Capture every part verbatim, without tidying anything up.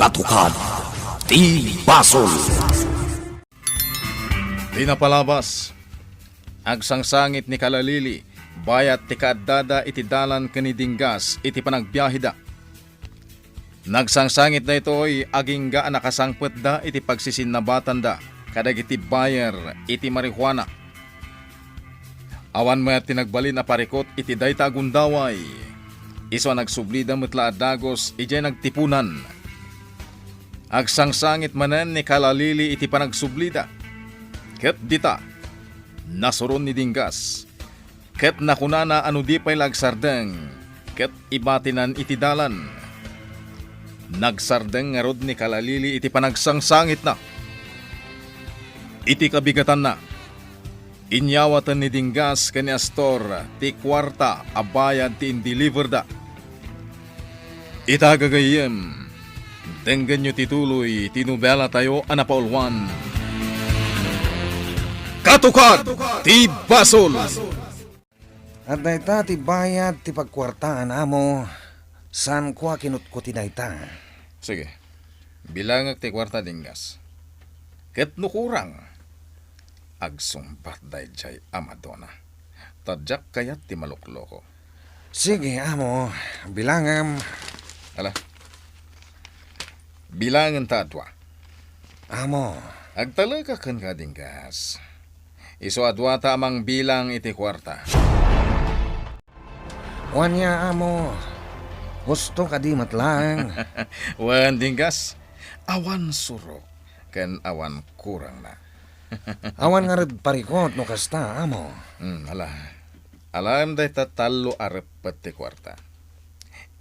Katukad ti basol. Ti napalabas, agsangsangit ni Kalalili bayat ti kaaddada iti dalan ken ni Dinggas iti panagbiaheda. Nagsangsangit daytoy agingga a nakasangpetda iti pagsisinnabatanda kadagiti buyer iti marijuana. Awan met ti nagbalin a parikot iti dayta a gundaway. Isu a nagsublida met la a dagus idiay nagtipunan. Agsangsangit manen ni Kalalili iti panagsublida. Ket dita, nasuron ni Dinggas. Ket nakunana a no di pay la agsardeng, ket ibatinan iti dalan. Nagsardeng ngarud ni Kalalili iti panagsangsangitna. Iti kabigatanna, inyawaten ni Dinggas ken ni Astor ti kuarta a bayad ti indeliverda. Ita gagayyem, denggenyo ti tuloy ti nobelatayo a napauluan, Katukad ti Basol! At dayta ti bayad ti pagkuartaan, amo, saanko a kinutkuti dayta. Sige. Bilangek ti kuarta, Dinggas. Ket no kurang, agsungbat daydiay a Madonna. Ta diak kayat ti malukloko. Sige, amo. Bilangem. Ala. Bilangenta a dua. Amo. Agtalek a kenka, Dinggas. Isu a duata a mangbilang iti kuarta. Wen, amo. Husto kadi met laeng. Wen, Dinggas. Awan surok ken awan kurangna. Awan ngarud parikot no kasta, amo. Hmm, ala. Alaem dayta tallo a reppet ti kuarta.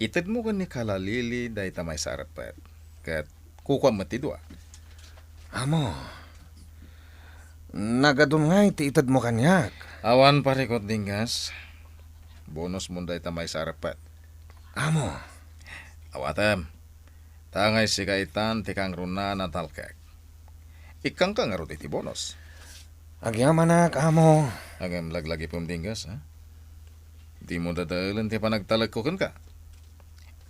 Itedmo ken ni Kalalili dayta maysa a reppet. Ket kukuam met ti dua. Amo. Nagadun ngay ti itedmo kaniak. Awan parikot, Dinggas. Bonusmon dayta maysa a reppet. Amo. Awatem. Ta ngay sika itan ti kangruna a natalkek. Ikkanka ngarud iti bonus. Agyamanak, amo. Ngem laglagipem, Dinggas, ha? Dimo dadaelen ti panagtalekko kenka.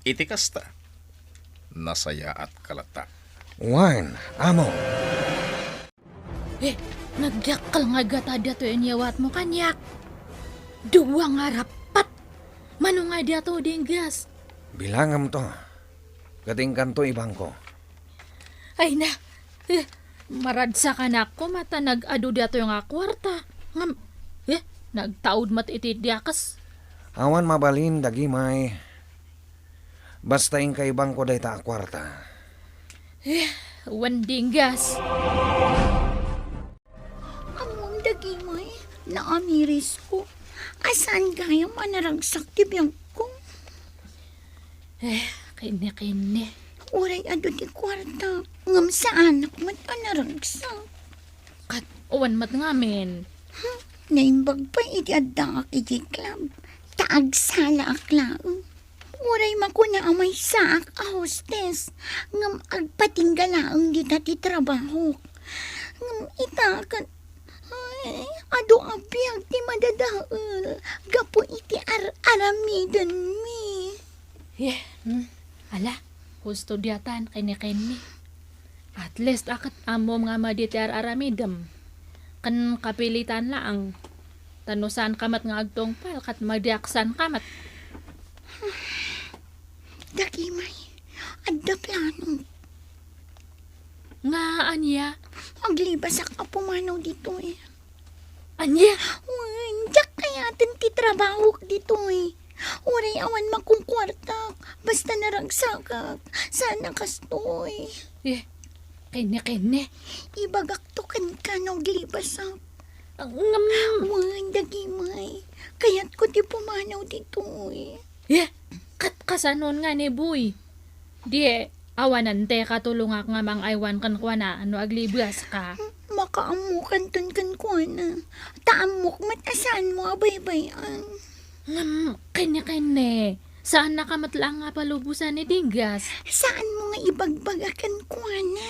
Iti kasta, nasayaatka latta. Wen, amo. Eh, nagdakkel nga gata datoy inyawatmo kaniak. Dua nga rapat. Mano nga datoy, Dinggas? Bilangemto. Ket inkanto ibangko. Ay na, eh, maragsakan koma ta nag-adu datoy nga kuarta. Ngem, eh, nagtaud met iti diakes. Awan mabalin, dagimay. Basta inka ibangko dayta a kuarta. Eh, wen, Dinggas. Ammom, dagimay, naamirisko. A saan gayam a naragsak ti biagko. Eh, kenne, kenne. Uray adu ti kuarta, ngem saanak met a naragsak. Ket awan met ngamin. Hmm, naimbag pay iti addaak idiay club. Ta agsalaak laeng. Uray makuna a maysaak a hostess, ngem agpatingga laeng dita ti trabahok. Ngem ita ket, ay, adu a biag ti madadael gapu iti ar-aramidenmi. Eh, hmm. Ala, husto diatan, kenne, kenne. At least, a ket ammom nga madi ti ar-aramidem. Ken kapilitan laeng. Ta no saanka met nga agtungpal, ket madiaksanka met. Dagimay, adda plano. Nga ania? Aglibasak a pumanaw ditoy. Ania? Wen, diak kayaten ti trabahok ditoy. Uray awan makukuartak, basta naragsakak, saan a kastoy. Eh, kenne, kenne. Ibagakto kenka no aglibasak. Ngem, wen, dagimay. Kayatko ti pumanaw ditoy. Eh, ket kasanon nga ni Boy? Di, awanen ti katulongak nga mangaywan kenkuana no aglibaska. Makaammokanton kenkuana. Ta ammok met a saanmo a baybay-an. Ngem, kenne, kenne. Saannaka met laeng nga palubosan ni Dinggas. Saanmo nga ibagbaga kenkuana?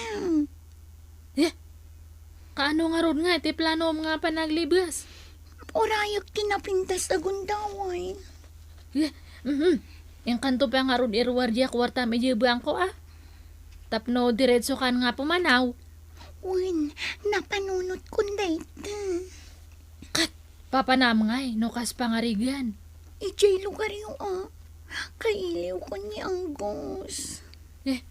Eh, kaano ngarud nga iti planom nga panaglibes? Urayek ti napintas a gundaway. Eh, mhm. Inkanto pay ngarud iruar diay kuartam idiay bangko, a? Tapno diretsokan nga pumanaw. Wen, napanonotkon dayta. Ket, papanam ngay no kas pangarigan? Idiay lugaryo a. Kailiwkon ni Angus. Eh,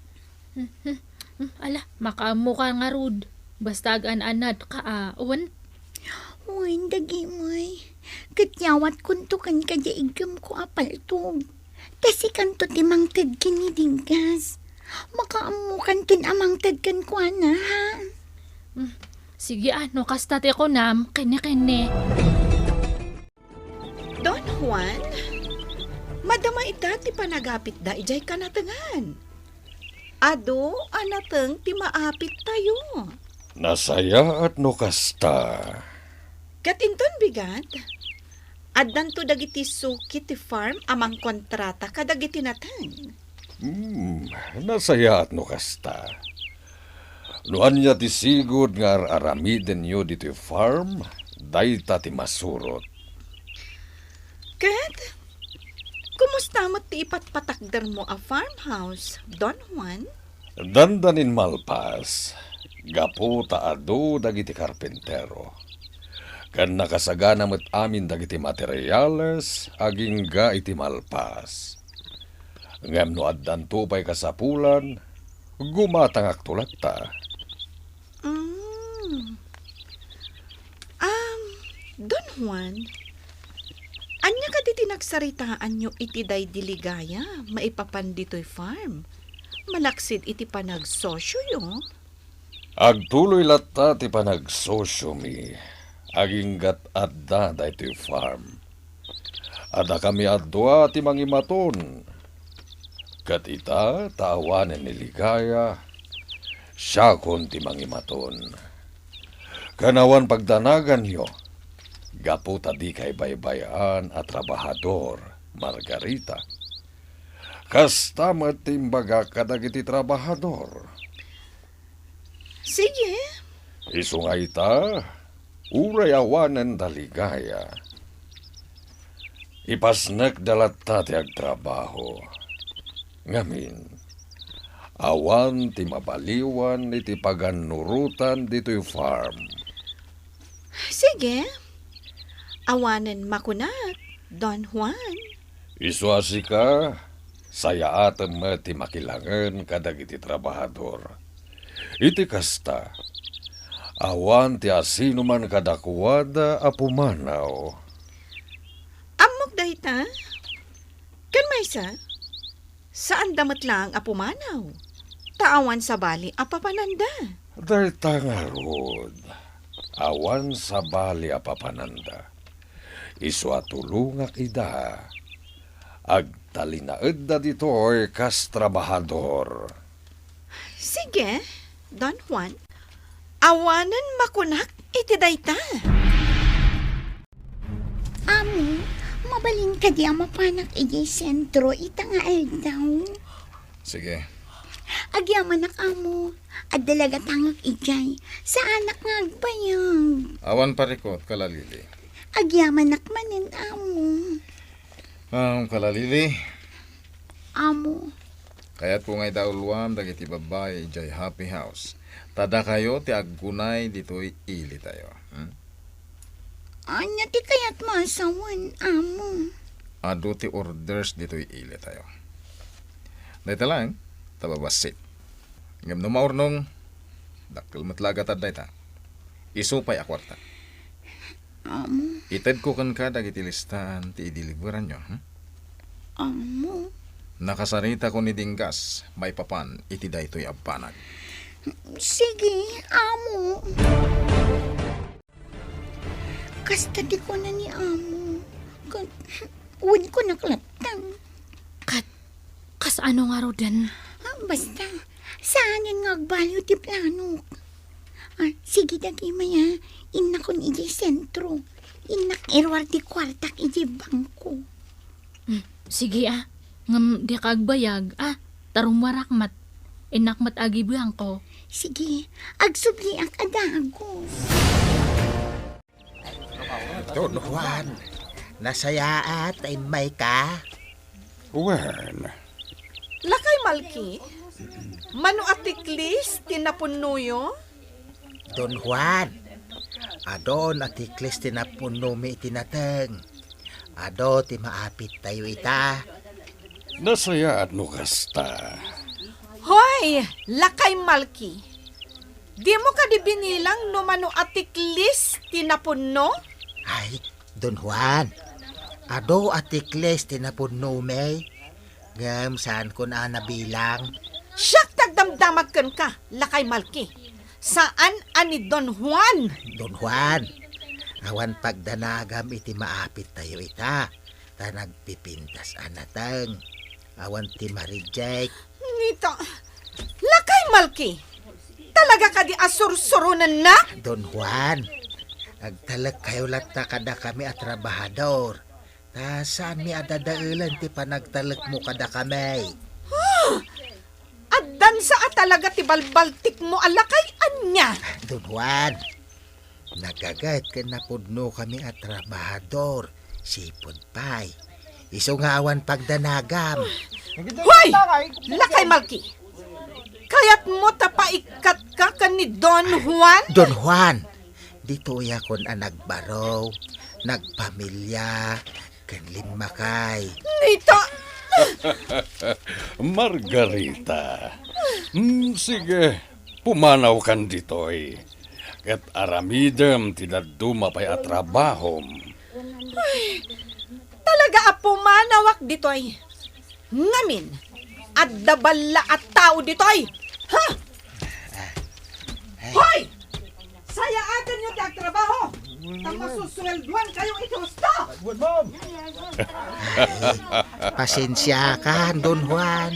hmm, hmm, hmm, ala, makaammoka ngarud. Basta agan-anadka a, wen? Wen, dagimay. Ket yawatkonto kenka diay iggemko a paltog. Ta sikanto ti mangted ken ni Dinggas. Makaammokanton a mangted kenkuana, ha? Hmm, sige a, no kasta ti kunam, kenne, kenne. Don Juan, madama ita ti panagapitda idiay kanatengan. Adu a nateng ti maapittayo. Nasayaat no kasta. Ket inton bigat, addanto dagiti suki ti farm a mangkontrata kadagiti nateng. Hmm, nasayaat no kasta. No ania ti sigud nga ar-aramidenyo ditoy farm, dayta ti masurot. Ket, kumusta met ti ipatpatakdermo a farmhouse, Don Juan? Dandanin malpas, gapu ta adu dagiti karpintero. Ken nakasagana met amin dagiti materiales agingga iti malpas. Ngem no addanto pay kasapulan, gumatangakto latta. Mm. Um, Don Juan, ania kadi ti nagsaritaanyo iti daydi ligaya maipapan ditoy farm? Malaksid iti panagsosioyo? Agtuloy latta ti panagsosiomi, agingga't adda daytoy farm. Addakami a dua ti mangimaton. Ket ita ta awanen ni Ligaya, siakon ti mangimaton. Ken awan pagdanaganyo, gapu ta dikay baybay-an a trabahador, Margarita. Kasta met ti imbagak kadagiti trabahador. Sige. Isu nga ita, uray awanen da Ligaya, ipasnekda latta ti agtrabaho. Ngamin, awan ti mabaliwan iti pagannurotan ditoy farm. Sige. Awanen makunak, Don Juan. Isu a sika, sayaatem met ti makilangen kadagiti trabahador. Iti kasta, awan ti asinoman kadakuada a pumanaw. Ammok dayta? Ken maysa, saanda met laeng a pumanaw, ta awan sabali a papananda. Dayta ngarud, awan sabali a papananda. Isu a tulongak ida. Agtalinaedda ditoy kas trabahador. Sige, Don Juan. Awanen makunak iti dayta. Amo, mabalin kadi a mapanak idiay sentro ita nga aldaw? Sige. Agyamanak, amo. Adda la gatangek idiay. Saanak nga agbayag. Awan parikut, Kala Lili. Agyamanak manen, amo. Ah, Kala Lili. Amo. Kayatko nga idauloam dagiti babbai idiay Happy House. Ta dakayo ti aggunay ditoy ilitayo. Hmm? Ania ti kayatmo a sawen, amo? Adu ti orders ditoy ilitayo. Dayta laeng, ta babassit. Ngem no maurnong, dakkel met la a gatad dayta. Isu pay a kuarta. Amo. Itedko kenka dagiti listaan ti ideliveranyo, hmm? Amo. Nakasaritakon ni Dinggas maipapan iti daytoy a banag. Sige, amo. Kasta ti kuna ni amo. Ket, wenkunak latta. Ket, kasano ngaruden? Ah, basta, saanen nga agbaliw ti planok. Ah, sige, dagimay a, innakon idiay sentro. Innak iruar ti kuartak idiay bangko. Hmm, sige a. Ngem dika agbayag a, ta rummuarak met. Innak met idiay bangko. Sige, agsubliak a dagus. Don Juan, nasayaat ta immayka? Wen. Lakay Malki, Mano a tiklis ti napunnoyo? Don Juan, adun a tiklis ti napunnomi iti nateng. Adu ti maapittayo ita. Nasayaat no kasta. Hoy, Lakay Malki! Dimo kadi binilang no mano a tiklis ti napunno? Ay, Don Juan, adu a tiklis ti napunnomi, ngem saankon a nabilang. Siak ti agdamdamag kenka, Lakay Malki. Saan a ni Don Juan. Don Juan, awan pagdanagam iti maapittayo ita, ta nagpipintas a nateng. Awan ti ma-reject. Ngita, Lakay Malki, talaga kadi a sursuronennak? Don Juan, agtalekkayo latta kadakami a trabahador. Ta saanmi a dadaelen ti panagtalekmo kadakami. Ah! Addansa a talaga ti balbaltikmo a lakay ania? Don Juan, nagaget ken napudnokami a trabahador, sipud pay. Isu nga awan pagdanagam. Hoy! Lakay Malki! Kayatmo ta paikkatka ken ni Don Juan? Don Juan, ditoyakon a nagbaro, nagpamilia, ken limmakay. Nita! Margarita. Hmm, sige, pumanawkan ditoy. Ket aramidem ti dadduma pay a trabahom. Ay, talaga a pumanawak ditoy. Ngamin, adda balla a tao ditoy. Ha? Hoy! Sayaatenyo ti agtrabaho, ta masusueldoankayo iti husto! Ay, pasensiakan, Don Juan.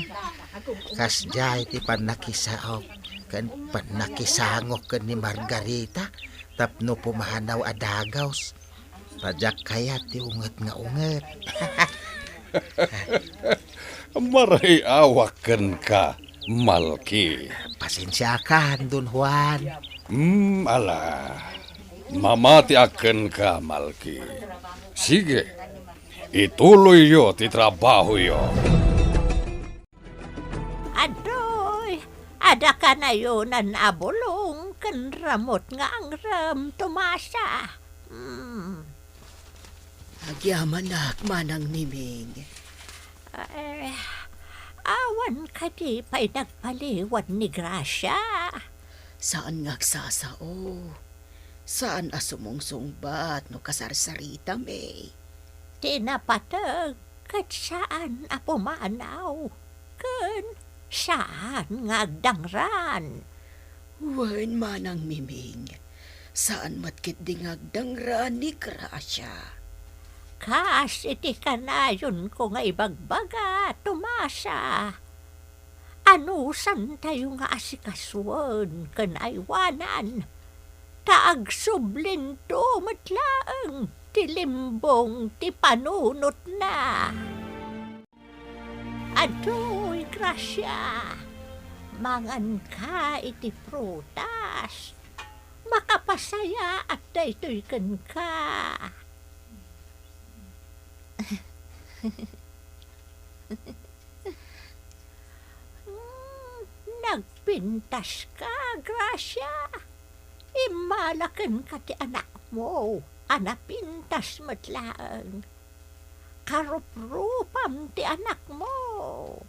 Kasdiay ti pannakisaok ken pannakisangok ken ni Margarita tapno pumanaw a dagaws. Ta diak kayat ti unget nga unget. Maray-awak kenka, Malki. Pasensiakan, Don Juan. Hmm, ala. Mamatiak kenka, Malki. Sige, ituloyyo ti trabahoyo. Adoy, adda kanayonan a bulong ken ramut nga angrem, Tomasa. Hmm. Agyamanak, Manang Miming. Eh, awan kadi pay nagpaliwan ni Gracia? Saan nga agsasao. Saan a sumungsungbat no kasarsaritami. Ti napateg ket saan a pumanaw, ken saan nga agdangran. Wen, Manang Miming, saan met ketdi nga agdangran ni Gracia. Kas iti kanayonko nga ibagbaga, Tomasa, anusantayo nga asikasuen ken aywanan, ta agsublinto met laeng ti limbong ti panunotna. Aduy, Gracia, manganka iti prutas. Makapasayaat daytoy kenka. Hmm, nagpintaska, Gracia. Immala kenka ti anakmo a napintas met laeng. Karuprupam ti anakmo.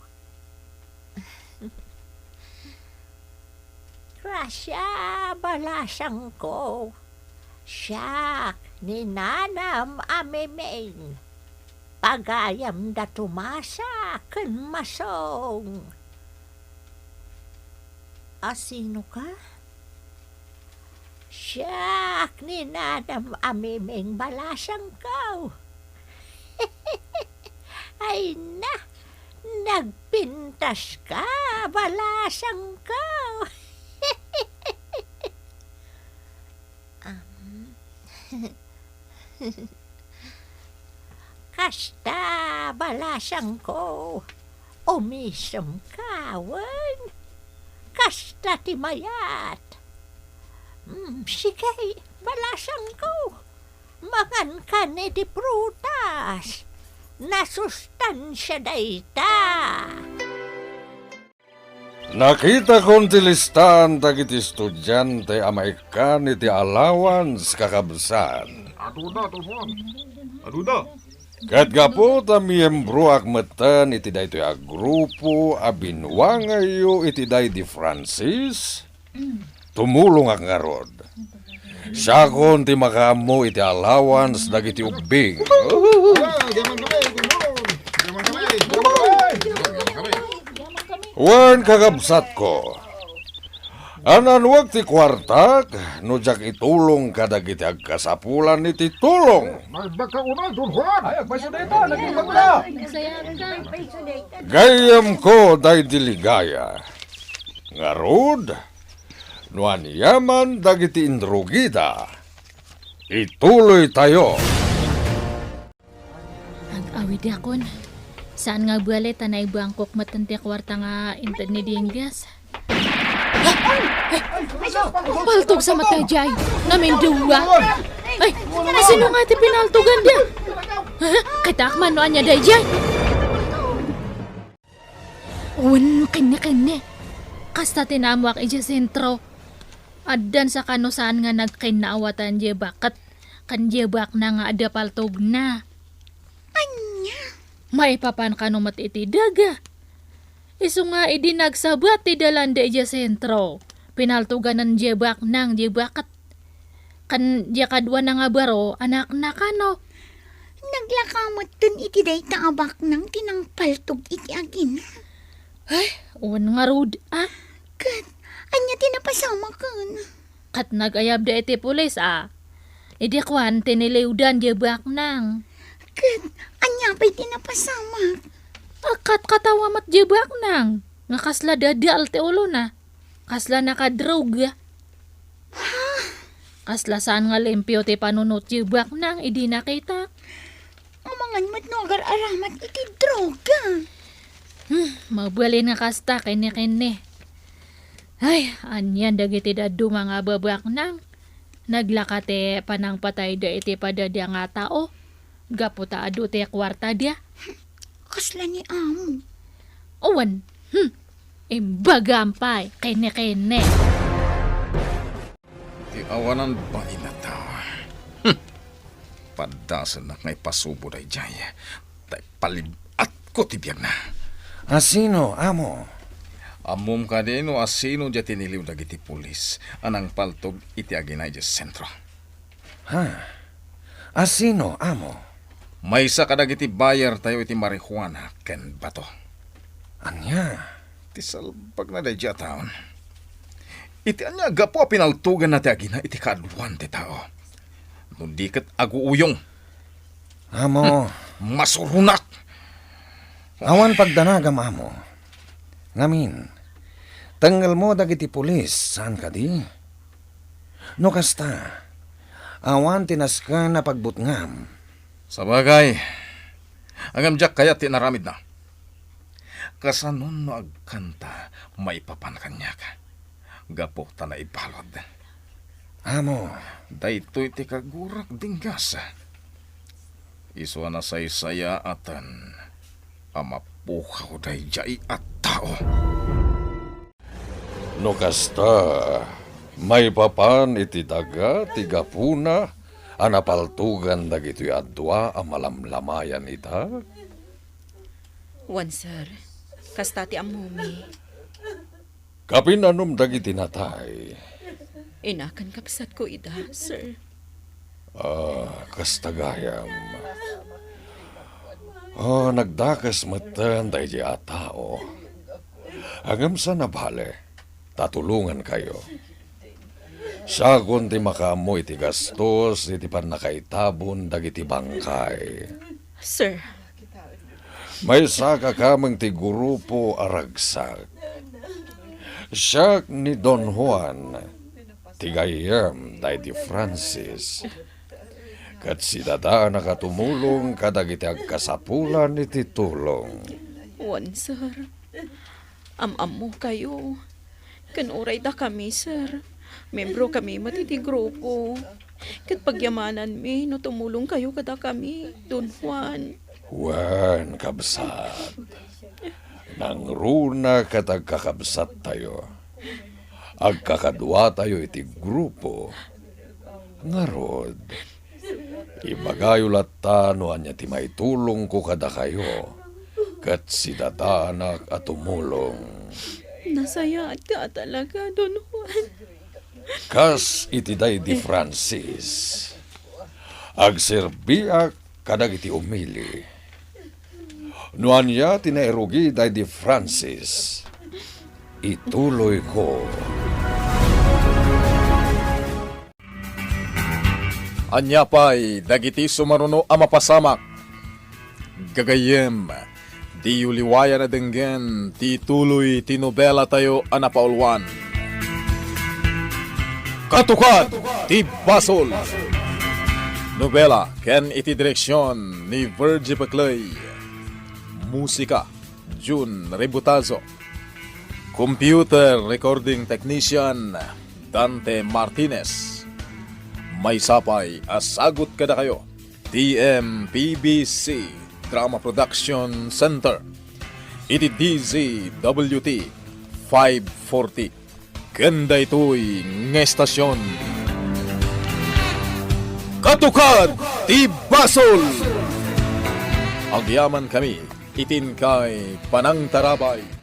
Gracia, balasangko. Siak ni nanam a Miming. Pagayam da Tomasa ken Masong. A sino ka? Siak ni nanam a Miming, balasangko. Ay na, nagpintaska, balasangko. Am. Kasta, balasangko, umisemka wen? Kasta ti mayat. Mm, sige, balasangko, mangankan iti prutas. Nasustansia dayta. Nakitakon ti listaan dagiti estudiante a maikkan iti allowance, kakabsat. Aduna, Don Juan. Aduna. Ket gapu ta miyembroak metten iti daytoy a grupo a binuangayyo iti Day de Francis, tumulongak ngarud. Siakon ti makaammo iti allowance dagiti ubbing. Ah, diay man kami, Don Juan. Diay man kami. Diay man kami. Wen, kakabsatko, an-anuek ti kuartak no diak itulong kadagiti agkasapulan iti tulong. Ay, baka unay, Don Juan. Ay, agpayso dayta, naging bakla. Gayyemko, daydi Ligaya. Ngarud, no aniaman dagiti inrugida, ituloytayo. Ag-awidakon. Saan nga bale ta naibangkok met ti kuarta nga inted ni Dinggas. Ay! Paltog sa mata, jay. Namin duwa. Ay, asino nga ti pinaltogan dia? Ha? Kitak man no ania dayjay? Wen, kenne, kenne. Kasta ti naammoak idiay sentro. Addan sa kano saan nga nagkinnaawatan diay baket ken diay baknang nga adda paltogna. Ania? Maipapan kano met iti daga. Isu nga idi nagsabat ti dalanda idiay sentro, pinaltoganan diay baknang diay baket. Ken diay kaduana nga baro, anakna kano. Naglaka metten iti dayta a baknang ti nangpaltog iti agina. Ay, wen ngarud, a? Ket, ania ti napasamaken? Ket nagayabda iti pulis, a. Idi kuan, tiniliwdan diay baknang. Ket, ania pay ti napasamak? Agkatkatawa met diay baknang, nga kasla dadael ti ulona. Kasla nakadroga. Ha? Kasla saan nga limpio ti panunot diay baknang idi nakitak. Amangan met no agar-aramat iti droga. Hmm, mabalin nga kasta, kenne, kenne. Ay, anian dagiti dadduma nga babaknang. Naglaka ti panangpatayda iti padadia nga tao. Gapu ta adu ti kuartada. Kasla ni amo. Awan. Hmm. Imbagam pay, kenne-kenne. Ti awanan bain a tao. Hmm. Padasennak nga ipasubo dayjay. Ta ipalib-atko ti biagna. Asino, amo? Ammom kadi no asino diay tiniliw dagiti pulis a nangpaltog iti agina idiay sentro? Ha? Asino, amo? Maysa kadagiti buyer tayo iti marijuana ken bato. Ania? Ti salbagna daydi a taon. Iti ania gapu a pinaltoganna ti agina iti kaaduan ti tao? No di ket aguuyong. Amo. Hmm, masuronak. Awan pagdanagam, amo. Ngamin, tengngelmo dagiti pulis, saan kadi? No kasta, awan ti nasken a pagbutngam. Sabagay, ngem diak kayat ti inaramidna. Kasanon no agkanta, maipapan kaniak? Gapu ta naibalud. Amo. Daytoy ti kagurak, Dinggas. Isu a nasaysayaaten a mapukaw daydiay a tao. No kasta, maipapan iti daga ti gapuna a napaltogan dagitoy a dua a malamlamayan ita? Wen, sir. Kasta ti ammomi. Kapinanom dagiti natay? Ina ken kabsatko ida, sir. Ah, kasta gayam. Ah, nagdakes metten daydi a tao. Ngem saan a bale, ta tulongankayo. Siakon ti makaammo iti gastos iti pannakaitabon dagiti bangkay. Sir. Maysa a kakameng ti grupo a ragsak. Siak ni Don Juan, ti gayyem daydi Francis. Ket sidadaanak a tumulong kadagiti agkasapulan iti tulong. Wen, sir. Am-ammokayo. Ken uray dakami, sir. Membro kami met iti grupo. Ket pagyamananmi no tumulongkayo kadakami, Don Juan. Wen, kabsat. Nangruna ket agkakabsattayo. Agkakaduatayo iti grupo. Ngarud, ibagayo latta no ania ti maitulongko kadakayo, ket sidadaanak a tumulong. Nasayaat ka talaga, Don Juan. Kas iti daydi Francis, agserbiak kadagiti umili. No ania ti nairugi daydi Francis, ituloyko. Ania pay dagiti sumaruno a mapasamak? Gagayyem, diyo liwayan a denggen ti tuloy ti nobelatayo a napauluan. Katukad ti Basol! Nobela ken iti direksion ni Virgie Peclay. Musika, Jun Rebutazo. Computer recording technician, Dante Martinez. Maysa pay a sagut kadakayo ti M P B C Drama Production Center iti D Z W T five forty. Ken daytoy nga estasion, Katukad ti Basol! Agyamankami iti inkay panangtarabay.